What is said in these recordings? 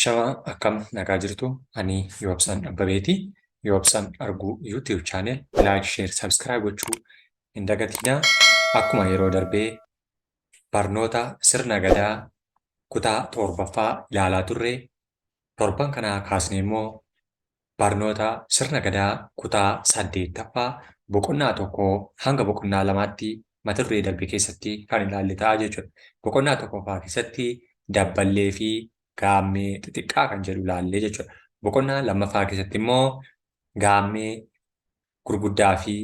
Ashamaa, akkam nagaa jirtu? Ani Yoobsan Abbabeeti. Yoobsan Arguu YouTube channel like, share, subscribe gochuu hin dagatinaa. Akkuma yeroo darbee barnoota sirna gadaa kutaa torbaffaa ilaalaa turre, torban kanaa kaasnee immoo barnoota sirna gadaa kutaa saddeettaffaa boqonnaa 1 hanga boqonnaa 2tti mata duree darbe keessatti kan ilaalle ta'a jechuudha. Boqonnaa tokkoffaa keessatti dabballee fi gaammee xixiqqaa kan jedhu ilaallee jechuudha. Boqonnaa lammaffaa keessatti immoo gaammee gurguddaa fi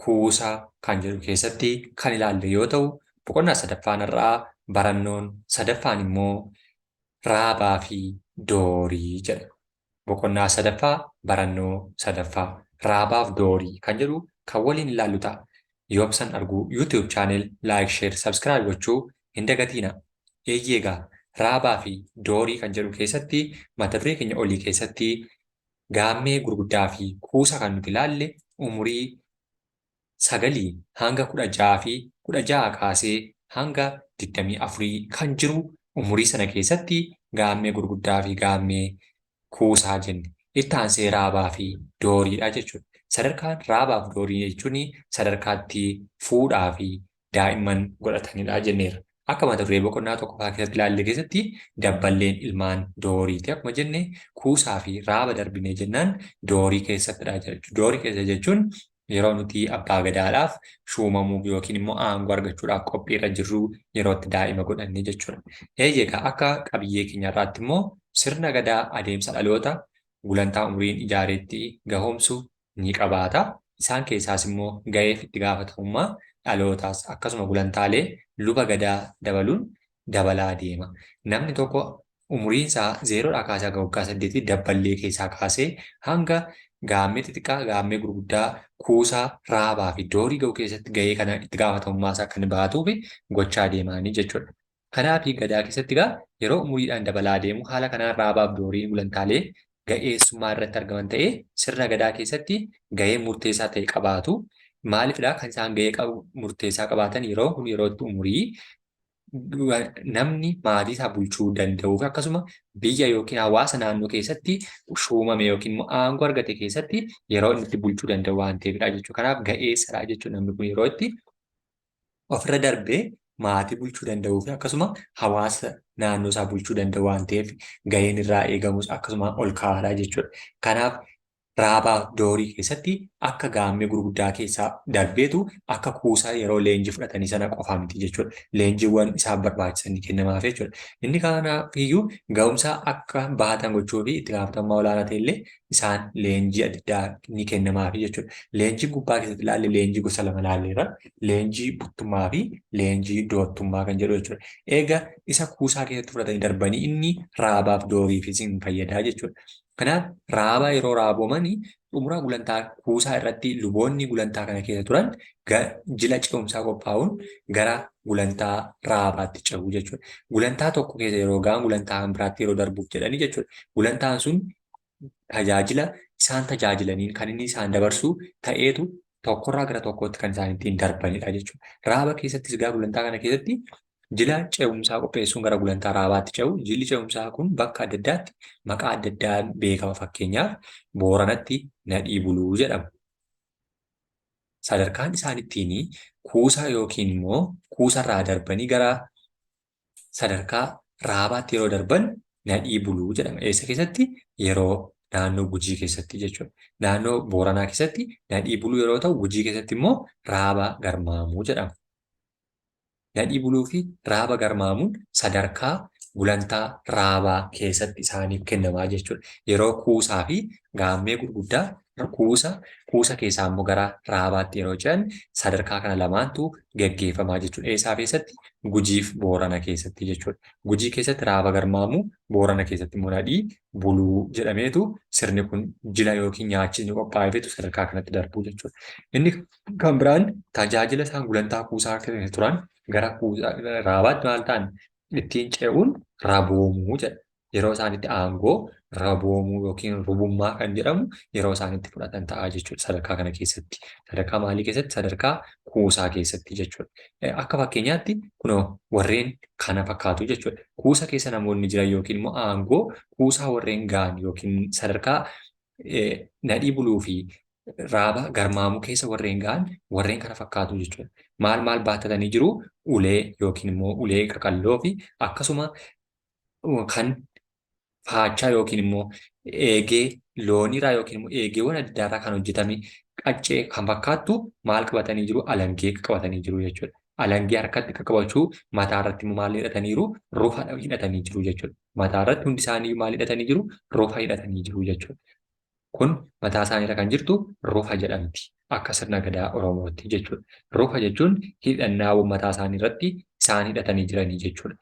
kuusa kan jedhu keessatti kan ilaalle yoo ta'u, boqonnaa sadaffaan har'aa barannoon sadaffaan immoo raabaa fi doorii jedha. Boqonnaa sadaffaa barannoo sadaffaa raabaaf doorii kan jedhu kan waliin ilaallu ta'a. Yoobsan Arguu YouTube channel like, share, subscribe gochuu hin dagatiina. Eeyyee egaa raabaa fi doorii kan jedhu keessatti mata duree keenya olii keessatti gaammee gurguddaa fi kuusa kan nuti ilaalle umurii 9 hanga 16 fi 16 kaasee hanga 24 kan jiru umurii sana keessatti gaammee gurguddaa fi gaammee kuusaa jenne. Itti aansee raabaa fi dooriidha jechuudha. Sadarkaan raabaa fi doorii jechuun sadarkaatti fuudhaa fi daa'imman godhatanidha jenneerra. Akka mata duree boqonnaa tokkoffaa keessatti ilaalle keessatti dabballeen ilmaan dooriiti. Akkuma jenne kuusaa fi raaba darbinee jennaan doorii keessattidha jechuudha. Doorii keessa jechuun yeroo nuti abbaa gadaadhaaf shuumamuuf yookiin immoo aangoo argachuudhaaf qophiirra jirru yeroo itti daa'ima godhanne jechuudha. Eeyyee akka qabiyyee keenyarraatti immoo sirna gadaa adeemsa dhaloota gulantaa umriin ijaareetti gahoomsu ni qabaata. Isaan keessaas immoo ga'eef itti gaafatamummaa dhalootaas akkasuma gulantaalee luba gadaa dabaluun dabalaa deema. Namni tokko umuriin isaa zeeroodhaa kaasee hanga waggaa saddeetii dabballee keessaa kaasee hanga gaammee xixiqqaa, gaammee gurguddaa, kuusaa, raabaa fi doorii ga'u keessatti ga'ee kana itti gaafatamummaa isaa akka inni baatuuf gochaa deemaanii jechuudha. Kanaafi Gadaa keessatti egaa yeroo umuriidhaan dabalaa deemu haala kanaan raabaaf dooriin gulantaalee ga'eessummaa irratti argaman ta'ee sirna Gadaa keessatti ga'ee murteessaa ta'e qabaatu. Maaliifidha kan isaan ga'ee qabu murteessaa qabaatan? Yeroo kun yeroo itti umurii namni maatii isaa bulchuu danda'uu fi akkasuma biyya yookiin hawaasa naannoo keessatti shuumame yookiin immoo aangoo argate keessatti yeroo inni itti bulchuu danda'u waan ta'eefidha jechuudha. Kanaaf ga'eessadha jechuudha namni kun yeroo itti ofirra darbee maatii bulchuu danda'uu fi akkasuma hawaasa naannoo isaa bulchuu danda'u waan ta'eef gaheen irraa eegamus akkasuma ol ka'aadha jechuudha. Kanaaf raabaa doorii keessatti akka gaammee gurguddaa keessaa darbeetu akka kuusaa yeroo leenjii fudhatanii sana qofaa miti jechuudha. Leenjiiwwan isaan barbaachisan ni kennamaaf jechuudha. Inni kanaaf iyyuu ga'umsa akka bahatan gochuu fi itti gaafatamummaa olaanaa ta'e illee isaan leenjii adda addaa ni kennamaaf jechuudha. Leenjii gubbaa keessatti ilaalle leenjii gosa lama ilaalleerra. Leenjii buttummaa fi leenjii doottummaa kan jedhu jechuudha. Eega isa kuusaa keessatti fudhatanii darbanii inni raabaaf dooriifis hin fayyadaa jechuudha. Kanaaf raabaa yeroo raabomani xumura gulantaa kuusaa irratti luboonni gulantaa kana keessa turan jila ce'umsaa qophaa'uun gara gulantaa raabaatti ce'u jechuudha. Gulantaa tokko keessa yeroo ga'an gulantaa kan biraatti yeroo darbuuf jedhanii jechuudha. Gulantaan sun tajaajila isaan tajaajilaniin kan inni isaan dabarsu ta'eetu tokkorraa gara tokkootti kan isaan ittiin darbanidha jechuudha. Raaba keessattis egaa gulantaa kana keessatti jila ce'umsaa qopheessuun gara gulantaa raabaatti ce'u. Jilli ce'umsaa kun bakka adda addaatti maqaa adda addaan beekama. Fakkeenyaaf Booranatti Nadhii Buluu jedhama. Sadarkaan isaan ittiin kuusaa yookiin immoo kuusarraa darbanii gara sadarkaa raabaatti yeroo darban Nadhii Buluu jedhama. Eessa keessatti? Yeroo naannoo Gujii keessatti jechuudha. Naannoo Booranaa keessatti Nadhii Buluu yeroo ta'u, Gujii keessatti immoo Raaba Garmaamuu jedhama. Nadhii Buluu fi Raaba Garmaamuun sadarkaa gulantaa Raabaa keessatti isaaniif kennamaa jechuudha. Yeroo kuusaa fi gaammee gurguddaa kuusa, kuusa keessaa immoo gara Raabaatti yeroo ce'an sadarkaa kana lamaantu geggeeffamaa jechuudha. Eessaa fi eessatti? Gujiif Boorana keessatti jechuudha. Gujii keessatti Raaba Garmaamuu, Boorana keessatti immoo Nadhii Buluu jedhameetu sirni kun jila yookiin nyaachisni qophaa'eefitu sadarkaa kanatti darbuu jechuudha. Inni kan biraan tajaajila isaan gulantaa kuusaa keessa turan gara kuusaa raabaatti maal ta'an ittiin ce'uun raboomuu jedha. Yeroo isaan itti aangoo Raboomuu yookiin rubummaa kan jedhamu yeroo isaan itti fudhatan ta'a jechuudha sadarkaa kana keessatti. Sadarkaa maalii keessatti? Sadarkaa kuusaa keessatti jechuudha. Akka fakkeenyaatti kunoo warreen kana fakkaatu jechuudha. Kuusa keessa namoonni jiran yookiin immoo aangoo kuusaa warreen ga'an yookiin sadarkaa nadhii buluu fi raaba garmaamuu keessa warreen ga'an warreen kana fakkaatu jechuudha. Maal maal baattatanii jiru? Ulee yookiin immoo ulee qaqalloo fi akkasuma kan faachaa yookiin immoo eegee looniirraa yookiin immoo eegeewwan adda addaarraa kan hojjetame qaccee kan fakkaattu maal qabatanii jiru? Alangee qabatanii jiru jechuudha. Alangee harkatti qaqqabachuu, mataa irratti immoo maal hidhataniiru? Rufa hidhatanii jiru jechuudha. Mataa irratti hundi isaanii maal hidhatanii jiru? Rufa hidhatanii jiru jechuudha. Kun mataa isaaniirra kan jirtu rufa jedhamti. Akka sirna gadaa Oromootti jechuudha. Rufa jechuun hidhannaa mataa isaanii irratti isaan hidhatanii jiranii jechuudha.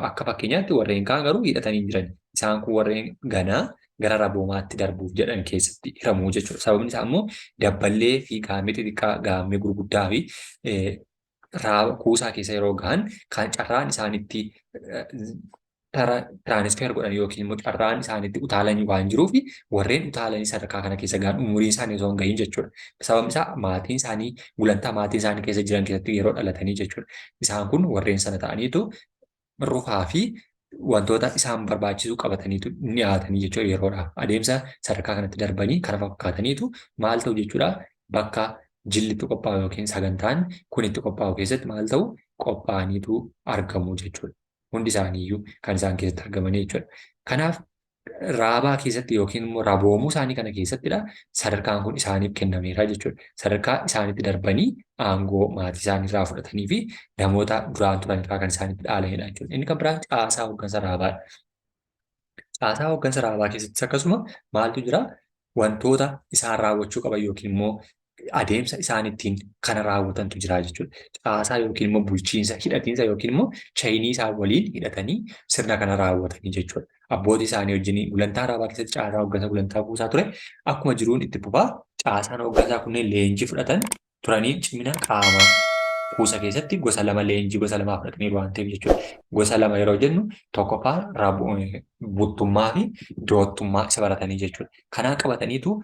Akka fakkeenyaatti warreen kaan garuu hidhatanii jiran. Isaan kun warreen ganaa gara raboomaatti darbuuf jedhan keessatti hiramuu jechuudha. Sababni isaa immoo dabballee fi gaammee xixiqqaa, gaammee gurguddaa fi kuusaa keessa yeroo gahan kan carraan isaanitti tiraanisfeer godhan yookiin immoo carraan isaanitti utaalanii waan jiruuf warreen utaalanii sadarkaa kana keessa gahan umuriin isaanii osoo hin gahin jechuudha. Sababni isaa maatiin isaanii gulantaa maatii isaanii keessa jiran keessatti yeroo dhalatanii jechuudha. Isaan kun warreen sana ta'aniitu rufaa fi wantoota isaan barbaachisu qabataniitu dhiyaatanii jechuudha yeroodhaaf. Adeemsa sadarkaa kanatti darbanii kana fakkaataniitu maal ta'u jechuudha, bakka jilli itti qophaa'u yookiin sagantaan kun itti qophaa'u keessatti maal ta'u qophaa'aniitu argamu jechuudha. Hundi isaaniiyyuu kan isaan keessatti argamanii jechuudha. Kanaaf raabaa keessatti yookiin immoo raboomuu isaanii kana keessattidha sadarkaan kun isaaniif kennameera jechuudha. Sadarkaa isaanitti darbanii aangoo maatii isaanii irraa fudhatanii fi namoota duraan turan irraa kan isaanitti dhaalanidha jechuudha. Inni kan biraan caasaa hooggansa raabaadha. Caasaa hooggansa raabaa keessattis akkasuma maaltu jira? Wantoota isaan raawwachuu qaban yookiin immoo adeemsa isaan ittiin kana raawwatantu jira jechuudha. Caasaa yookiin immoo bulchiinsa hidhatiinsa yookiin immoo chayinii isaan waliin hidhatanii sirna kana raawwatanii jechuudha. Abbootii isaanii wajjin gulantaa raabaa keessatti caasaa hooggansa gulantaa kuusaa ture akkuma jiruun itti fufaa. Caasaan hooggansaa kunneen leenjii fudhatan turanii cimina qaamaa kuusa keessatti gosa lama leenjii gosa lamaa fudhataniiru waan ta'eef jechuudha. Gosa lama yeroo jennu tokkoffaa buttummaa fi doottummaa isa baratanii jechuudha. Kanaa qabataniitu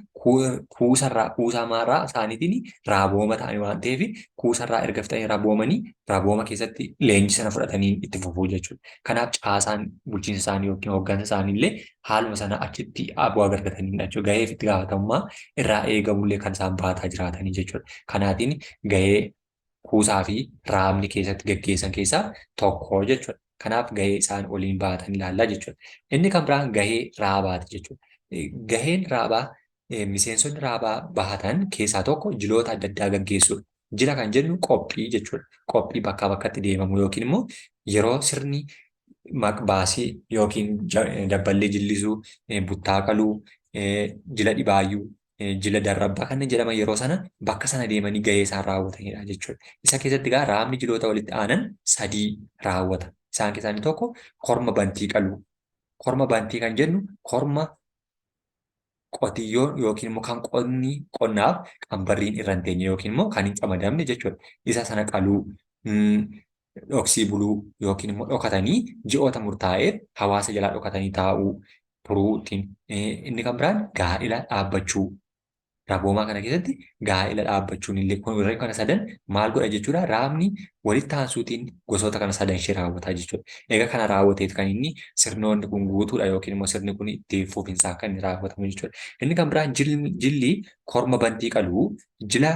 kuusarraa kuusaa maarraa isaaniitiin raabooma ta'anii waan ta'eef kuusarraa erga fixanii raboomanii rabooma keessatti leenjii sana fudhatanii itti fufuu jechuudha. Kanaaf caasaan bulchiinsa isaanii yookiin hooggansa isaanii illee haaluma sana achitti bu'aa argatanii jechuudha. Gahee fi itti gaafatamummaa irraa eegamullee kan isaan baataa jiraatanii jechuudha. Kanaatiin gahee kuusaa fi raabni keessatti gaggeessan keessaa tokko jechuudha. Kanaaf gahee isaan waliin baatan ilaallaa jechuudha. Inni kan biraan gahee raabaati jechuudha. Gaheen raabaa miseensonni raabaa bahatan keessaa tokko jiloota adda addaa gaggeessuudha. Jila kan jennu qophii jechuudha. Qophii bakkaa bakkatti deemamu yookiin immoo yeroo sirni maqbaasii yookiin dabballee jillisuu, buttaa qaluu, jila dhibaayyuu, jila darrabbaa kanneen jedhaman yeroo sana bakka sana deemanii gahee isaan raawwatanidha jechuudha. Isa keessatti egaa raabni jiloota walitti aanan sadii raawwata. Isaan keessaa inni tokko korma bantii qaluu. Korma bantii kan jennu korma qotiyyoon yookiin immoo kan qonni qonnaaf qambarriin irra hin teenye yookiin immoo kan hin camadamne jechuudha. Isa sana qaluu, dhoksii buluu yookiin immoo dhokatanii ji'oota murtaa'eef hawaasa jalaa dhokatanii taa'uu turuutiin. Inni kan biraan gaa'ila dhaabbachuu. Raboomaa kana keessatti gaa'ila dhaabbachuun illee kun warreen kana sadan maal godha jechuudha. Raabni walitti aansuutiin gosoota kana sadan ishee raawwataa jechuudha. Egaa kana raawwateet kan inni sirnoonni kun guutuudha yookiin immoo sirni kun itti fufinsaa kan inni raawwatamu jechuudha. Inni kan biraan jilli korma bantii qaluu jila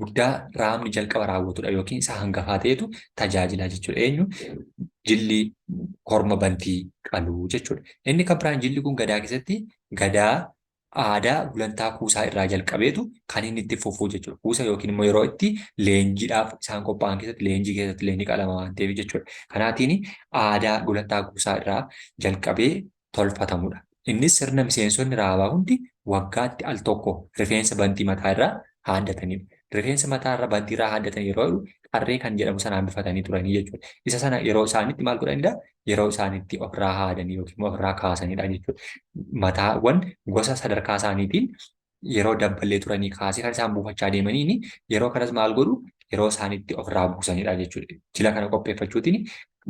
guddaa raamni jalqaba raawwatudha yookiin isa hangafaa ta'etu tajaajila jechuudha. Eenyu? Jilli korma bantii qaluu jechuudha. Inni kan biraan jilli kun gadaa keessatti gadaa aadaa gulantaa kuusaa irraa jalqabeetu kan inni itti fufuu jechuudha. Kuusa yookiin immoo yeroo itti leenjiidhaaf isaan qophaa'an keessatti leenjii keessatti illee ni qalama waan ta'eef jechuudha. Kanaatiin aadaa gulantaa kuusaa irraa jalqabee tolfatamudha. Innis sirna miseensonni raabaa hundi waggaatti al tokko rifeensa bantii mataa irraa haaddatanidha. Rifeensa mataa irra bantii irraa haaddatan yeroo jedhu qarree kan jedhamu sana hambifatanii turanii jechuudha. Isa sana yeroo isaanitti maal godhanidha? Yeroo isaanitti ofirraa haadanii yookiin immoo ofirraa kaasanidha jechuudha. Mataawwan gosa sadarkaa isaaniitiin yeroo dabballee turanii kaasee kan isaan buufachaa deemaniin yeroo kanas maal godhu? Yeroo isaanitti ofirraa buusanidha jechuudha. Jila kana qopheeffachuutiin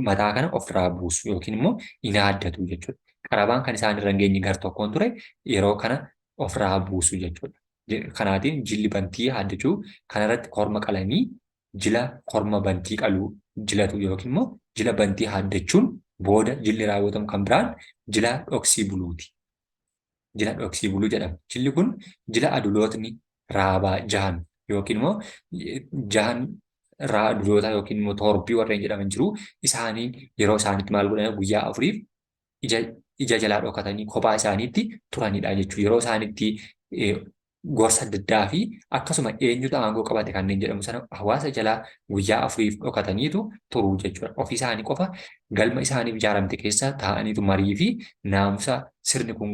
mataa kana ofirraa buusu yookiin immoo hin haaddatu jechuudha. Qarabaan kan isaan irra hin geenye gar tokkoon ture yeroo kana ofirraa buusu jechuudha. Kanaatiin jilli bantii haaddachuu kanarratti korma qalanii jila korma bantii qaluu jilatu yookiin immoo jila bantii haaddachuun booda jilli raawwatamu kan biraan jila dhoksii buluuti. Jila dhoksii buluu jedhama. Jilli kun jila adulootni raabaa jahan yookiin immoo jahan aduloota yookiin immoo torbii warreen jedhaman jiru. Isaanii yeroo isaanitti maal godhan guyyaa afuriif ija jalaa dhokatanii kophaa isaaniitti turanidha jechuudha. Yeroo isaanitti gorsa adda addaa fi akkasuma eenyutu aangoo qabate kanneen jedhamu sana hawaasa jalaa guyyaa afuriif dhokataniitu turu jechuudha. Ofii isaanii qofa galma isaaniif ijaaramte keessa taa'aniitu marii fi naamusa sirni kun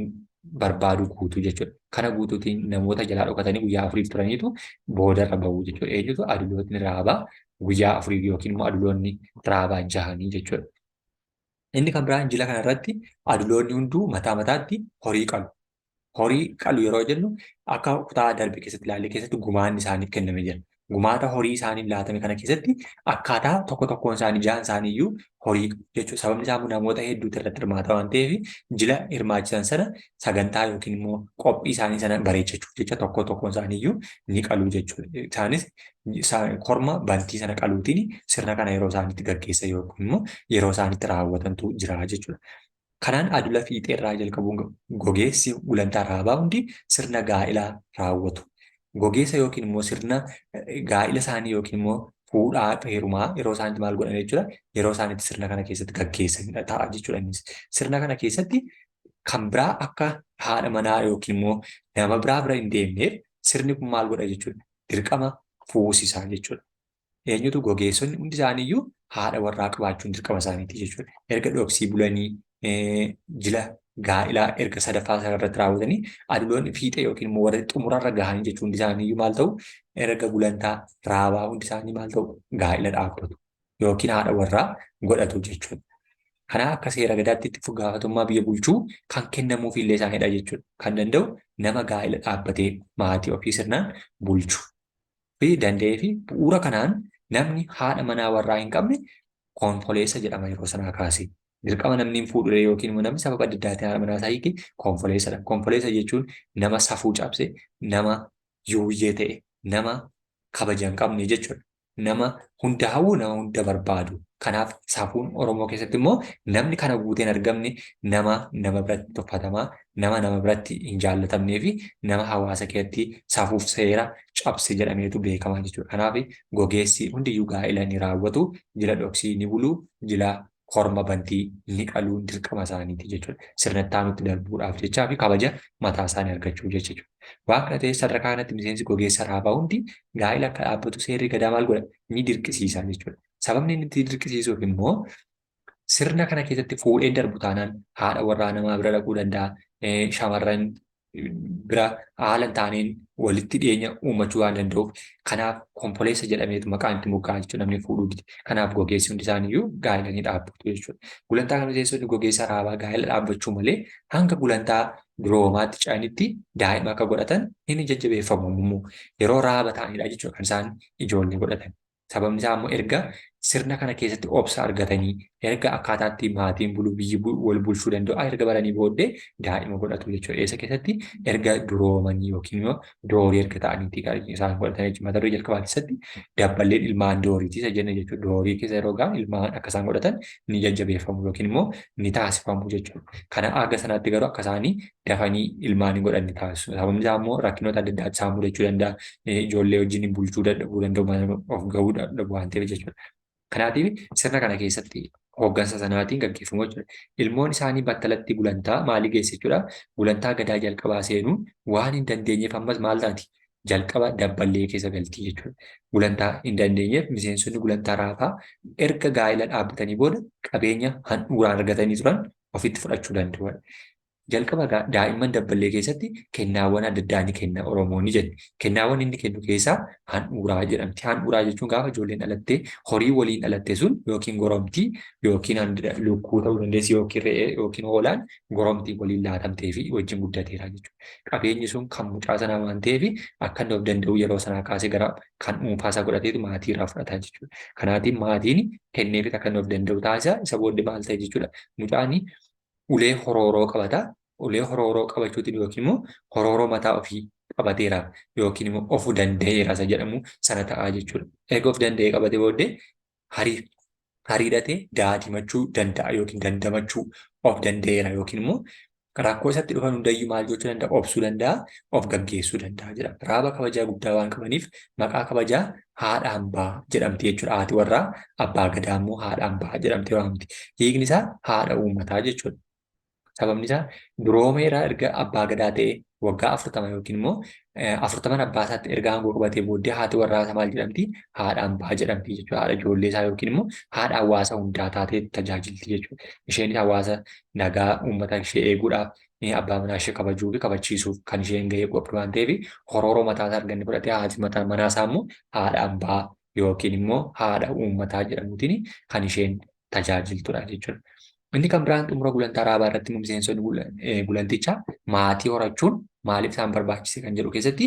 barbaadu guutuu jechuudha. Kana guutuutiin namoota jalaa dhokatanii guyyaa afuriif turaniitu boodarra bahu jechuudha. Eenyutu adulootni raabaa guyyaa afuriif yookiin immoo aduloonni raabaa jahanii jechuudha. Inni kan biraan jila kana irratti aduloonni hunduu mataa mataatti horii qalu. Horii qalu yeroo jennu akka kutaa darbe keessatti ilaalle keessatti gumaanni isaaniif kenname jira. Gumaata horii isaaniif laatame kana keessatti akkaataa tokko tokkoon isaanii jahan isaanii iyyuu horii jechuudha. Sababni isaa immoo namoota hedduutu irratti hirmaata waan ta'eef jila hirmaachisan sana sagantaa yookiin immoo qophii isaanii sana bareechachuuf jecha tokko tokkoon isaanii iyyuu ni qalu jechuudha. Isaanis korma bantii sana qaluutiin sirna kana yeroo isaaniitti gaggeessan yookiin immoo yeroo isaaniitti raawwatantu jira jechuudha. Kanaan adula fiixee irraa jalqabuun gogeessi gulantaa raabaa hundi sirna gaa'ilaa raawwatu. Gogeessa yookiin immoo sirna gaa'ila isaanii yookiin immoo fuudhaa heerumaa yeroo isaanitti maal godhan jechuudha. Yeroo isaanitti sirna kana keessatti gaggeessanidha ta'a jechuudha innis. Sirna kana keessatti kan biraa akka haadha manaa yookiin immoo nama biraa bira hin deemneef sirni kun maal godha jechuudha. Dirqama fuusisaa jechuudha. Eenyutu gogeessonni hundi isaaniiyyuu haadha warraa qabaachuun dirqama isaaniiti jechuudha. Erga dhoksii bulanii jila gaa'ilaa erga sadaffaa sana irratti raawwatanii aduloonni fiixee yookiin immoo warri xumurarra gahanii jechuun hundi isaaniiyyuu maal ta'u erga gulantaa raabaa hundi isaanii maal ta'u gaa'ila dhaabbatu yookiin haadha warraa godhatu jechuudha. Kanaaf akka seera gadaatti itti gaafatamummaa biyya bulchuu kan kennamuuf illee isaaniidha jechuudha. Kan danda'u nama gaa'ila dhaabbatee maatii ofii sirnaan bulchu. Fi danda'ee fi bu'uura kanaan namni haadha manaa warraa hin qabne konfoleessa jedhama yeroo sanaa kaasee. Dirqama namni hin fuudhure yookiin immoo namni sababa adda addaatiin haadha manaa isaa hiike konfoleessadha. Konfoleessa jechuun nama safuu cabse, nama yuuyyee ta'e, nama kabaja hin qabne jechuudha. Nama hunda hawwu, nama hunda barbaadu. Kanaaf safuun Oromoo keessatti immoo namni kana guutee hin argamne nama nama biratti tuffatamaa, nama nama biratti hin jaallatamnee fi nama hawaasa keessatti safuuf seera cabse jedhameetu beekama jechuudha. Kanaaf gogeessi hundiyyuu gaa'ela ni raawwatu, jila dhoksii ni bulu, jila korma bantii ni qaluun dirqama isaaniiti jechuudha. Sirna itti aanutti darbuudhaaf jechaa fi kabaja mataa isaanii argachuuf jecha jechuudha. Waan kana ta'eef sadarkaa kanatti miseensi gogeessa raabaa hundi gaa'ela akka dhaabbatu seerri gadaa maal godha? Ni dirqisiisa jechuudha. Sababni inni itti dirqisiisuuf immoo sirna kana keessatti fuudheen darbu taanaan haadha warraa namaa bira dhaquu danda'a. Shamarran bira haala hin taaneen walitti dhiyeenya uummachuu waan danda'uuf kanaaf konfoleessa jedhameetu maqaan itti mogga'a jechuudha namni fuudhuu dide. Kanaaf gogeessi hundi isaaniiyyuu gaa'ela ni dhaabbatu jechuudha. Gulantaa kana miseensonni gogeessa raabaa gaa'ela dhaabbachuu malee hanga gulantaa duroomaatti ce'anitti daa'ima akka godhatan hin jajjabeeffamu. Yeroo raaba ta'anidha jechuudha kan isaan ijoollee godhatan. Sababni isaa immoo erga sirna kana keessatti obsa argatanii, erga akkaataatti maatiin bulu, biyyi wal bulchuu danda'u erga baranii booddee daa'ima godhatu jechuudha. Eessa keessatti erga duroomanii yookiin immoo doorii erga ta'aniiti kan isaan godhatan jechuudha. Mata duree jalqabaa keessatti dabballeen ilmaan dooriiti isa jenne jechuudha. Doorii keessa yeroo ga'an ilmaan akka isaan godhatan ni jajjabeeffamu yookiin immoo ni taasifamu jechuudha. Kana aga sanaatti garuu akka isaanii dafanii ilmaan hin godhanne taasisu. Sababni isaa immoo rakkinoota adda addaatti isaan mudachuu danda'a. Ijoollee wajjin bulchuu dadhabuu danda'u, mana of gahuu dadhabu waan ta'eef jechuudha. Kanaatiif sirna kana keessatti hooggansa sanaatiin gaggeeffamu jechuudha. Ilmoon isaanii battalatti gulantaa maalii geesse jechuudha. Gulantaa gadaa jalqabaa seenuu waan hin dandeenyeef ammas maal taati? Jalqaba dabballee keessa galtii jechuudha. Gulantaa hin dandeenyeef miseensonni gulantaa raafaa erga gaa'ela dhaabbatanii booda qabeenya handhuuraan argatanii turan ofitti fudhachuu danda'u. Jalqaba egaa daa'imman dabballee keessatti kennaawwan adda addaa ni kenna Oromoon ni jenna. Kennaawwan inni kennu keessaa handhuuraa jedhamti. Handhuuraa jechuun gaafa ijoolleen dhalattee horii waliin dhalatte sun yookiin goromtii yookiin lukkuu ta'uu dandeessi yookiin re'ee yookiin hoolaan goromtii waliin laatamtee fi wajjin guddateera jechuudha. Qabeenyi sun kan mucaa sanaa waan ta'eef akka inni of danda'u yeroo sanaa kaasee gara kan dhuunfaa isaa godhateetu maatii irraa fudhata jechuudha. Kanaatiin maatiin kenneefit akka inni of danda'u taasisa. Isa booddee maal ta'e jechuudha. Mucaan Ulee horooroo qabata. Ulee horooroo qabachuutiin yookiin immoo horooroo mataa ofii qabateera yookiin immoo of danda'eera isa jedhamu sana ta'a jechuudha. Erga of danda'ee qabate booddee hariidhatee daadimachuu danda'a yookiin dandamachuu of danda'eera yookiin immoo rakkoo isatti dhufan hundayyuu maal gochuu danda'a? Obsuu danda'a, of gaggeessuu danda'a jedhama. Raaba kabajaa guddaa waan qabaniif maqaa kabajaa haadha hambaa jedhamti jechuudha. Haati warraa abbaa gadaa immoo haadha hambaa jedhamtee waamti. Hiikni isaa haadha uummataa jechuudha. Sababni isaa duroomeera erga abbaa gadaa ta'ee waggaa 40 yookiin immoo 40n abbaa isaatti erga aangoo qabatee booddee haati warraa isaa maal jedhamti? Haadha hambaa jedhamti jechuudha. Haadha ijoollee isaa yookiin immoo haadha hawaasa hundaa taatee tajaajilti jechuudha. Isheenis hawaasa nagaa uummata ishee eeguudhaaf abbaa manaa ishee kabajuu fi kabachiisuuf kan isheen gahee qabdu waan ta'eef horooroo mataa isaa erga inni fudhatee haati mataa manaa isaa immoo haadha hambaa yookiin immoo haadha uummataa jedhamuutiin kan isheen tajaajiltudha jechuudha. Inni kan biraan xumura gulantaa raabaa irratti immoo miseensonni gulantichaa maatii horachuun maaliif isaan barbaachise kan jedhu keessatti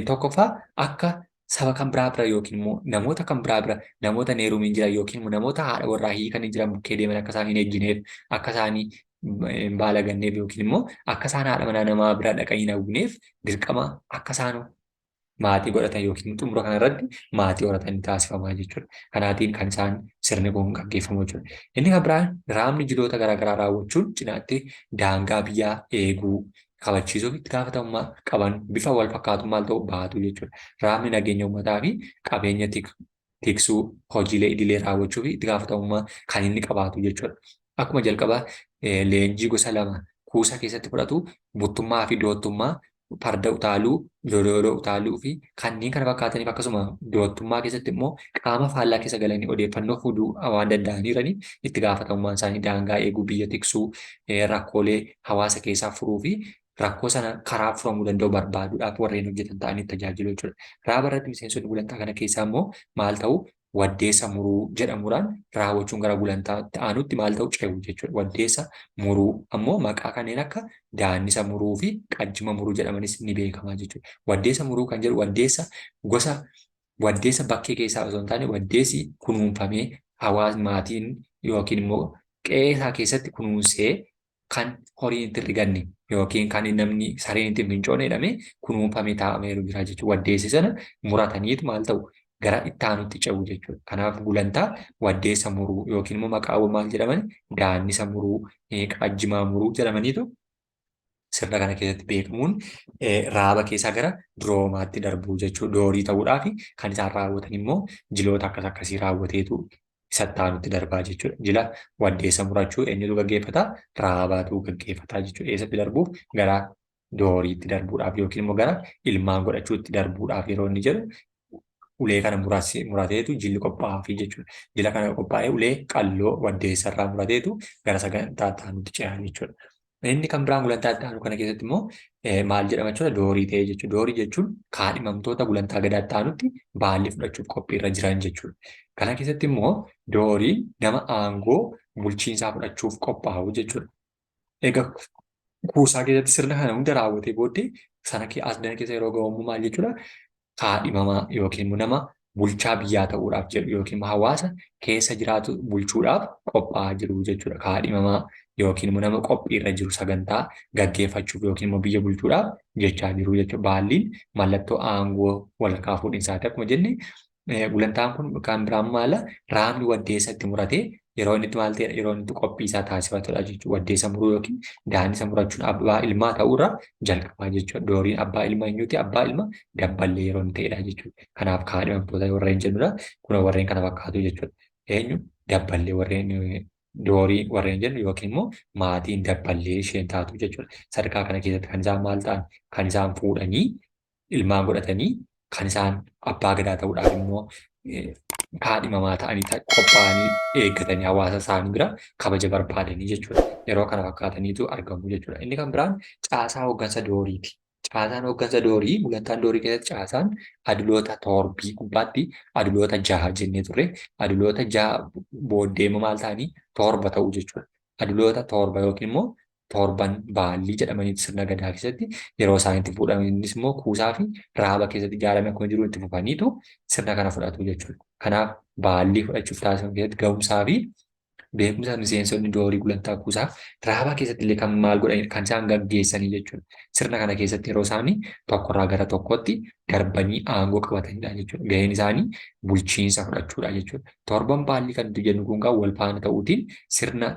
tokkoffaa akka saba kan biraa bira yookiin immoo namoota kan biraa bira namoota hin heerumiin jiran yookiin immoo namoota haadha warraa hiikanii jiran bukkee deeman akka isaan hin ejjineef akka isaan hin baalaganneef yookiin immoo akka isaan haadha manaa namaa bira dhaqanii hin hawwineef dirqama akka isaan maatii godhatan yookiin xumura kanarratti maatii horatan taasifamaa jechuudha. Kanaatiin kan isaan sirni kun gaggeeffamu jechuudha. Inni kan biraan raamni jiloota garaagaraa raawwachuun cinaatti daangaa biyyaa eeguu kabachiisuuf itti gaafatamummaa qaban bifa wal fakkaatuun maal ta'u baatu jechuudha. Raamni nageenya uummataa fi qabeenya tiksuu hojiilee idilee raawwachuu fi itti gaafatamummaa kan inni qabaatu jechuudha. Akkuma jalqaba leenjii gosa lama kuusaa keessatti fudhatu buttummaa fi doottummaa farda utaaluu, lolooloo utaaluu fi kanneen kana fakkaataniif akkasuma doottummaa keessatti immoo qaama faallaa keessa galanii odeeffannoo fuduu waan danda'aniiraniif itti gaafatamummaan isaanii daangaa eeguu, biyya tiksuu, rakkoolee hawaasa keessaa furuu fi rakkoo sana karaa furamuu danda'u barbaaduudhaaf warreen hojjetan ta'anii tajaajilu jechuudha. Raaba irratti miseensonni gulantaa kana keessaa immoo maal ta'u waddeessa muruu jedhamuudhaan raawwachuun gara gulantaa itti aanutti maal ta'u ce'u jechuudha. Waddeessa muruu ammoo maqaa kanneen akka daannisa muruu fi qajjima muruu jedhamanis ni beekama jechuudha. Waddeessa muruu kan jedhu waddeessa gosa waddeessa bakkee keessaa osoo hin taane waddeessi kunuunfamee hawaasni maatiin yookiin immoo qe'ee isaa keessatti kunuunsee kan horiin itti hin riganne yookiin kan namni sareen itti hin fincoone jedhamee kunuunfamee taa'ameeru jira jechuudha. Waddeessi sana murataniitu maal ta'u gara itti aanutti ce'u jechuudha. Kanaaf gulantaa waddeessa muruu yookiin immoo maqaawwan maal jedhaman daannisa muruu, qajjimaa muruu jedhamaniitu sirna kana keessatti beekamuun raaba keessaa gara duroomaatti darbuu jechuudha. Doorii ta'uudhaaf kan isaan raawwatan immoo jiloota akkas akkasii raawwateetu isa itti aanutti darbaa jechuudha. Jila waddeessa murachuu eenyutu gaggeeffata? Raabaatu gaggeeffata jechuudha. Eessatti darbuuf? Gara dooriitti darbuudhaaf yookiin immoo gara ilmaan godhachuutti darbuudhaaf yeroo inni jedhu ulee kana murateetu jilli qophaa'aafii jechuudha. Jila kana qophaa'ee ulee qalloo waddeessa irraa murateetu gara sagantaa itti aanutti ce'a jechuudha. Inni kan biraan gulantaa itti aanu kana keessatti immoo maal jedhama jechuudha? Doorii ta'ee jechuudha. Doorii jechuun kaadhimamtoota gulantaa gadaa itti aanutti baalli fudhachuuf qophiirra jiran jechuudha. Kana keessatti immoo dooriin nama aangoo bulchiinsaa fudhachuuf qophaa'u jechuudha. Egaa kuusaa keessatti sirna kana hunda raawwatee booddee sana asdana keessa yeroo ga'u immoo maal jechuudha? Kaadhimamaa yookiin immoo nama bulchaa biyyaa ta'uudhaaf jedhu yookiin immoo hawaasa keessa jiraatu bulchuudhaaf qophaa'aa jiru jechuudha. Kaadhimamaa yookiin immoo nama qophiirra jiru sagantaa gaggeeffachuuf yookiin immoo biyya bulchuudhaaf jechaa jiru jechuudha. Baalliin mallattoo aangoo walharkaa fuudhinsaati akkuma jenne gulantaan kun kan biraan maala raamni waddeessa itti muratee yeroo inni itti maal ta'edha yeroo inni itti qophii isaa taasifatudha jechuudha. Waddeessa muruu yookiin daannisa murachuun abbaa ilmaa ta'uurra jalqabaa jechuudha. Dooriin abbaa ilma eenyuti? Abbaa ilma dabballee yeroo inni ta'edha jechuudha. Kanaaf kaadhimamtoota warreen jennudha. Kun warreen kana fakkaatu jechuudha. Eenyu dabballee warreen doorii warreen jennu yookiin immoo maatiin dabballee isheen taatu jechuudha. Sadarkaa kana keessatti kan isaan maal ta'an kan isaan fuudhanii ilmaan godhatanii kan isaan abbaa gadaa ta'uudhaaf immoo kaadhimamaa ta'anii qophaa'anii eeggatanii hawaasa isaanii bira kabaja barbaadanii jechuudha. Yeroo kana fakkaataniitu argamu jechuudha. Inni kan biraan caasaa hooggansa dooriiti. Caasaan hooggansa doorii gulantaan doorii keessatti caasaan aduloota toorbii gubbaatti aduloota jaha jennee turre. Aduloota jaha booddee immoo maal ta'anii torba ta'u jechuudha. Aduloota torba yookiin immoo torban baallii jedhamaniitu sirna gadaa keessatti yeroo isaan itti fuudhaman innis immoo kuusaa fi raaba keessatti ijaarame akkuma jiru itti fufaniitu sirna kana fudhatu jechuudha. Kanaaf baallii fudhachuuf taasifamu keessatti ga'umsaa fi Beekumsa miseensonni doorii gulantaa kuusaa raabaa keessatti illee kan maal godhan kan isaan gaggeessanii jechuudha. Sirna kana keessatti yeroo isaanii tokkorraa gara tokkotti darbanii aangoo qabatanidha jechuudha. Gaheen isaanii bulchiinsa fudhachuudha jechuudha. Torban baallii kan nuti jennu kun wal faana ta'uutiin sirna